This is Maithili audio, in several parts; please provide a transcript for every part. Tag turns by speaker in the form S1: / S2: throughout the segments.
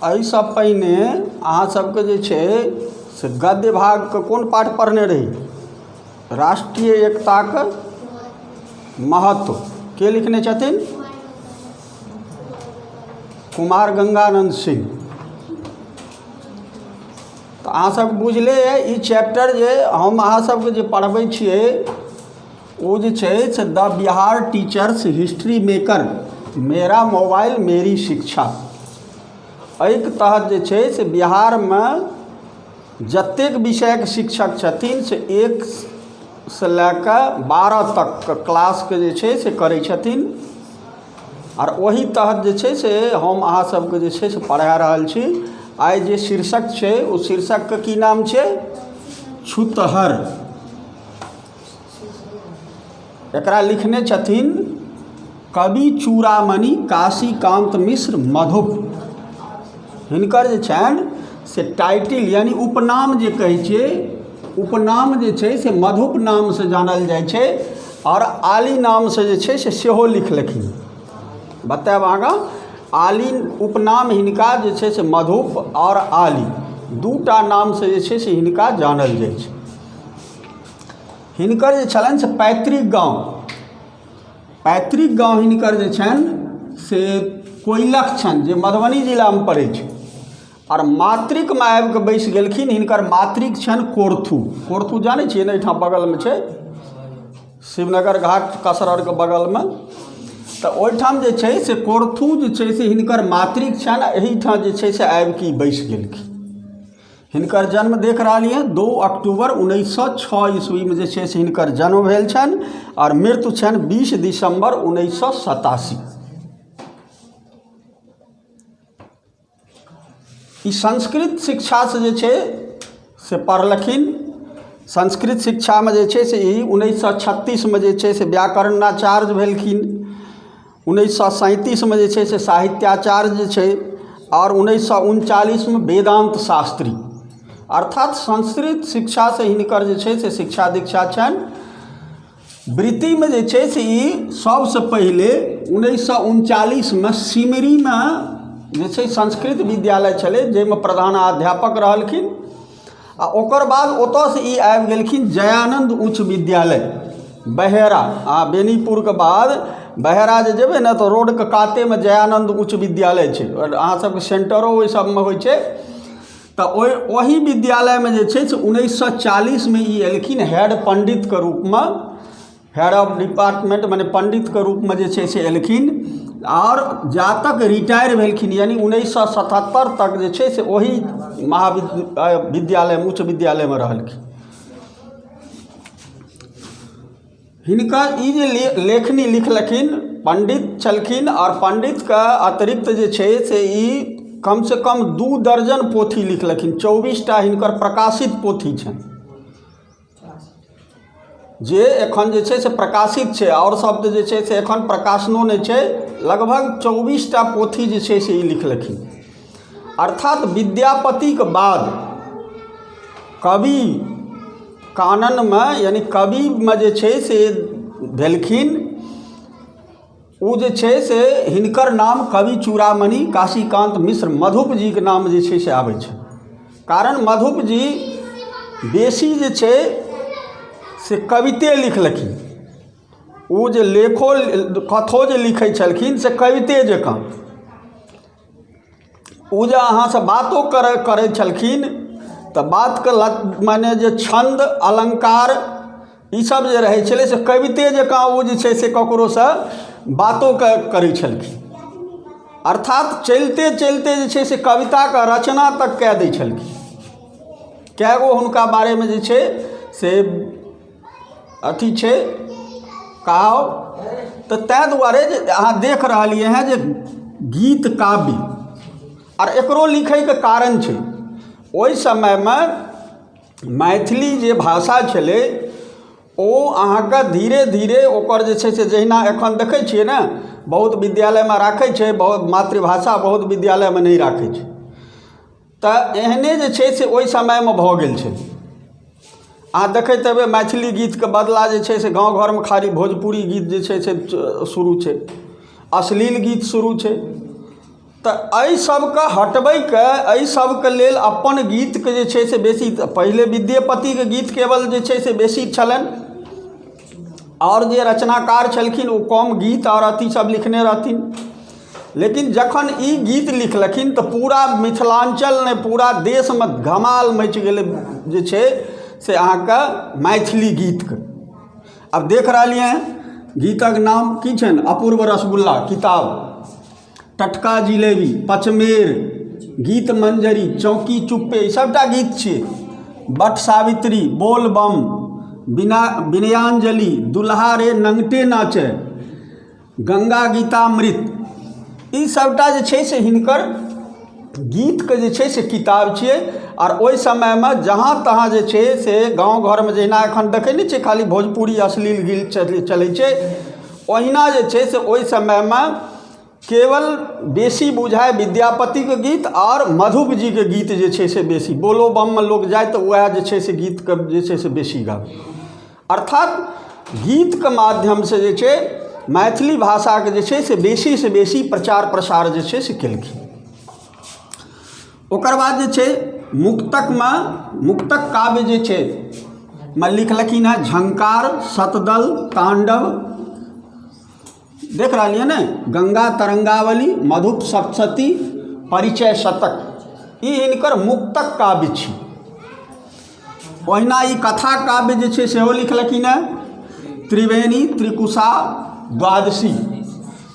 S1: एहिसँ पहिने अहाँ सबके जे छै से गद्य भागके कोन पाठ पढ़ने रही? राष्ट्रीय एकताके महत्व। के लिखने छथिन? कुमार गंगानंद सिंह। तऽ अहाँ सबके बुझले अइ, ई चैप्टर जे हम अहाँ सबके जे पढ़बै छियै ओ जे छै से the Bihar teachers history maker मेरा मोबाइल मेरी शिक्षा, एहिके तहत जे छै से बिहारमे जतेक विषयके शिक्षक छथिन से 1 सँ लए कऽ 12 तकके क्लासके जे छै से करै छथिन। आर ओहि तहत जे छै से हम अहाँ सबके जे छै से पढ़ा रहल छी। आइ जे शीर्षक छै, ओ शीर्षकके की नाम छै? छुतहर। एकरा लिखने छथिन कवि चूड़ामणि काशीकान्त मिश्र मधुप। हिनकर जे छनि से टाइटिल, यानि उपनाम जे कहै छियै, उपनाम जे छै से मधुप नामसँ जानल जाइ छै आओर आली नामसँ जे छै से सेहो लिखलखिन। बतायब आगाँ। आली उपनाम हिनका जे छै से मधुप आओर आली, दूटा नामसँ जे छै से हिनका जानल जाइ छै। हिनकर जे छलनि से पैतृक गाँव, पैतृक गाँव हिनकर जे छनि से कोइलख छनि, जे मधुबनी जिलामे पड़ै छै। आओर मातृकमे आबिकऽ बैसि गेलखिन। हिनकर मातृक छनि कोरथू। कोरथू जानै छियै ने? एहिठाम बगलमे छै, शिवनगर घाट कसररके बगलमे। तऽ ओहिठाम जे छै से कोरथू जे छै से हिनकर मातृक छनि आ एहिठाम जे छै से आबिकऽ ई बैसि गेलखिन। हिनकर जन्म देख रहलियै, 2 अक्टूबर 1906 ईस्वीमे जे छै से हिनकर जन्म भेल छनि आओर मृत्यु छनि 20 दिसम्बर 1987। ई संस्कृत शिक्षासँ जे छै से पढ़लखिन। संस्कृत शिक्षामे जे छै से ई 1936मे जे छै से व्याकरणाचार्य भेलखिन। 1937मे जे छै से साहित्याचार्य जे छै आओर 1939मे वेदान्त शास्त्री। अर्थात संस्कृत शिक्षासँ हिनकर जे छै से शिक्षा दीक्षा छनि। वृत्तिमे जे छै से ई सभसँ पहिले 1939मे सिमरीमे जे छै संस्कृत विद्यालय छलै, जाहिमे प्रधानाध्यापक रहलखिन। आ ओकर बाद ओतयसँ ई आबि गेलखिन जयानन्द उच्च विद्यालय बहेरा। आ बेनीपुरके बाद बहेरा जे जेबै ने, तऽ रोडके कातेमे जयानन्द उच्च विद्यालय छै। अहाँ सबके सेंटरो ओहि सबमे होइ छै। तऽ ओहि विद्यालयमे जे छै से 1940मे ई एलखिन हेड पण्डितके रूपमे, हेड ऑफ डिपार्टमेंट, मने पण्डितके रूपमे जे छै से एलखिन। आओर जा तक रिटायर भेलखिन, यानि 1977 तक जे छै से ओहि महाविद्यालयमे, उच्च विद्यालयमे रहलखिन। हिनकर ई जे लेखनी लिखलखिन, पण्डित छलखिन आओर पण्डितके अतिरिक्त जे छै से ई कमसँ कम 2 दर्जन पोथी लिखलखिन। 24टा हिनकर प्रकाशित पोथी छनि, जे एखन जे छै से प्रकाशित छै। आओर शब्द जे छै से एखन प्रकाशनो नहि छै। लगभग 24टा पोथी जे छै से ई लिखलखिन। अर्थात विद्यापतिके बाद कवि काननमे, यानि कविमे जे छै से भेलखिन, ओ जे छै से हिनकर नाम कवि चूड़ामणि काशीकान्त मिश्र मधुप जीके नाम जे छै से आबै छै। कारण मधुप जी बेसी जे छै से कविते लिखलखिन। ओ जे लेखो कथो जे लिखै छलखिन से कविते जकाँ। ओ जे अहाँसँ बातो करै छलखिन तऽ बातके माने जे छन्द, अलङ्कार, ईसब जे रहै छलै से कविते जकाँ ओ जे छै से ककरोसँ बातो करै छलखिन। अर्थात चलिते चलिते जे छै से कविताके रचना तक कए दै छलखिन। कए गो हुनका बारेमे जे छै से अथी छै कहाव। तऽ ताहि दुआरे जे अहाँ देख रहलियै हेँ जे गीत काव्य आर एकरो लिखैके कारण छै, ओहि समयमे मैथिली जे भाषा छलै ओ अहाँके धीरे धीरे ओकर जे छै से, जहिना एखन देखै छियै ने, बहुत विद्यालयमे राखै छै बहुत मातृभाषा, बहुत विद्यालयमे नहि राखै छै, तऽ एहने जे छै से ओहि समयमे भऽ गेल छै। अहाँ देखैत हेबै, मैथिली गीतके बदला जे छै से गाँव घरमे खाली भोजपुरी गीत जे छै से शुरू छै, अश्लील गीत शुरू छै। तऽ एहि सबके हटबैके एहि सबके लेल अपन गीतके जे छै से बेसी पहिले विद्येपतिके गीत केवल जे छै से बेसी छलनि आओर जे रचनाकार छलखिन ओ कम गीत आओर अथी सब लिखने रहथिन। लेकिन जखन ई गीत लिखलखिन तऽ पूरा मिथिलाञ्चल नहि, पूरा देशमे धमाल मचि गेलै जे छै से अहाँके मैथिली गीतके। आब देख रहलियै हँ, गीतक नाम की छनि? अपूर्व रसगुल्ला किताब, टटका जिलेबी, पचमेर, गीत मंजरी, चौकी चुप्पे, ई सभटा गीत छियै। बट सावित्री, बोल बम, बिना विनयांजलि, दुल्हा रे नङ्गटे नाचै, गङ्गा गीतामृत, ई सभटा जे छै से हिनकर गीतके जे छै से किताब छियै। आओर ओहि समयमे जहाँ तहाँ जे छै से गाँव घरमे जहिना एखन देखै नहि छियै, खाली भोजपुरी अश्लील गीत चलै छै, ओहिना जे छै से ओहि समयमे केवल बेसी बुझाइ विद्यापतिके गीत आओर मधुप जीके गीत जे छै से बेसी। बोलो बममे लोक जाइ तऽ उएह जे छै से गीतके जे छै से बेसी गाबै। अर्थात गीतके माध्यमसँ जे छै मैथिली भाषाके जे छै से बेसीसँ बेसी प्रचार प्रसार जे छै से केलखिन। ओकर बाद जे छै मुक्तकमे, मुक्तक काव्य जे छै मे लिखलखिन हेँ झंकार, शतदल, ताण्डव, देख रहलियै ने, गङ्गा तरङ्गावली, मधुप सप्तशती, परिचय शतक, ई हिनकर मुक्तक काव्य छी। ओहिना ई कथा काव्य जे छै सेहो लिखलखिन हेँ, त्रिवेणी, त्रिकुशा, द्वादशी,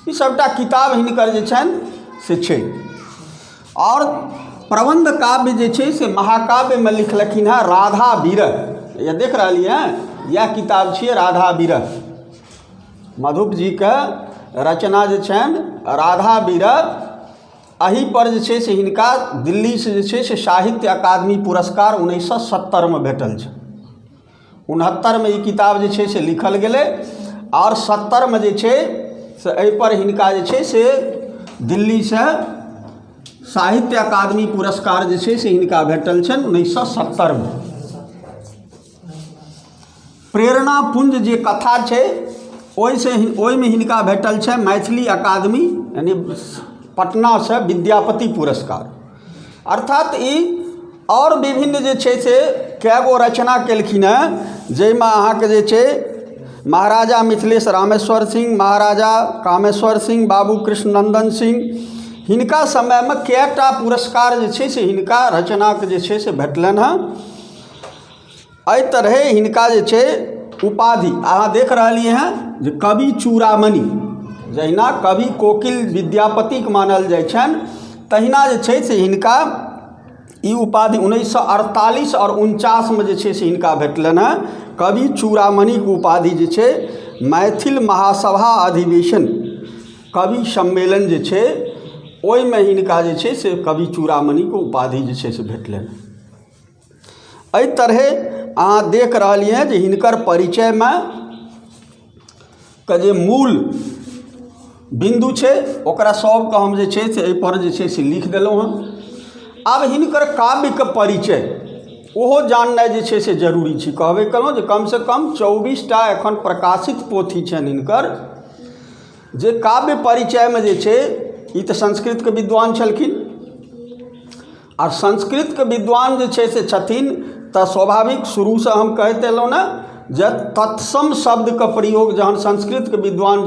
S1: ई सभटा किताब हिनकर जे छनि से छै। आओर प्रबन्ध काव्य जे छै से महाकाव्यमे लिखलखिन हेँ राधा विरह। ये देख रहलियै हेँ, इएह किताब छियै राधा विरह। मधुप जीके रचना जे छनि राधा विरह, एहिपर जे छै से हिनका दिल्लीसँ जे छै से साहित्य अकादमी पुरस्कार 1970मे भेटल छै। 69मे ई किताब जे छै से लिखल गेलै आओर 70मे जे छै से एहिपर हिनका जे छै से दिल्लीसँ साहित्य अकादमी पुरस्कार जे छै से हिनका भेटल छनि 1970मे। प्रेरणा पुञ्ज जे कथा छै ओहिसँ ओहिमे हिनका भेटल छै मैथिली अकादमी यानि पटनासँ विद्यापति पुरस्कार। अर्थात ई आओर विभिन्न जे छै से कए गो रचना केलखिन हेँ, जाहिमे अहाँके जे छै महाराजा मिथिलेश रामेश्वर सिंह, महाराजा कामेश्वर सिंह, बाबू कृष्णनन्दन सिंह, हिनका समयमे कए टा पुरस्कार जे छै से हिनका रचनाके जे छै से भेटलनि हेँ। एहि तरहे हिनका जे छै उपाधि अहाँ देख रहलियै हँ जे कवि चूड़ामणि, जहिना कवि कोकिल विद्यापतिके मानल जाइ छनि, तहिना जे छै से हिनका ई उपाधि 1948 आओर 49मे जे छै से हिनका भेटलनि हँ। कवि चूड़ामणिके उपाधि जे छै मैथिल महासभा अधिवेशन कवि सम्मेलन जे छै ओहिमे हिनका जे छै से कवि चूड़ामणिके उपाधि जे छै से भेटलनि। एहि तरहे अहाँ देख रहलियै हँ जे हिनकर परिचयमे के जे मूल बिन्दु छै ओकरा सबके हम जे छै से एहिपर जे छै से लिख देलहुँ हँ। आब हिनकर काव्यके परिचय ओहो जाननाइ जे छै से जरूरी छै। कहबे केलहुँ जे कमसँ कम 24 टा एखन प्रकाशित पोथी छनि हिनकर। जे काव्य परिचयमे जे छै, ई तऽ संस्कृतके विद्वान छलखिन आओर संस्कृतके विद्वान जे छै से छथिन तऽ स्वाभाविक शुरूसँ हम कहैत एलहुँ ने जे तत्सम शब्दके प्रयोग जहन संस्कृतके विद्वान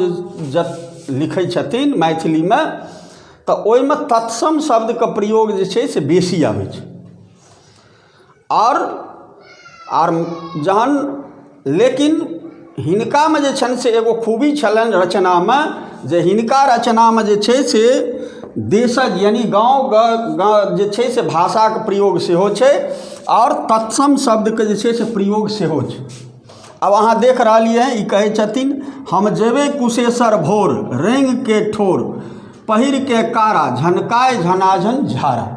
S1: जे लिखै छथिन मैथिलीमे तऽ ओहिमे तत्सम शब्दके प्रयोग जे छै से बेसी आबै छै। आओर जहन लेकिन हिनकामे जे छनि से एगो खूबी छलनि रचनामे जे हिनका रचनामे जे छै से देशज यानि गाँवके जे छै से भाषाके प्रयोग सेहो छै आओर तत्सम शब्दके जे छै से प्रयोग सेहो छै। आब अहाँ देख रहलियै हँ, ई कहै छथिन हम जेबै कुशेश्वर भोर रङ्गिके ठोर पहिरके कारा झनकाय झनाझन झारा।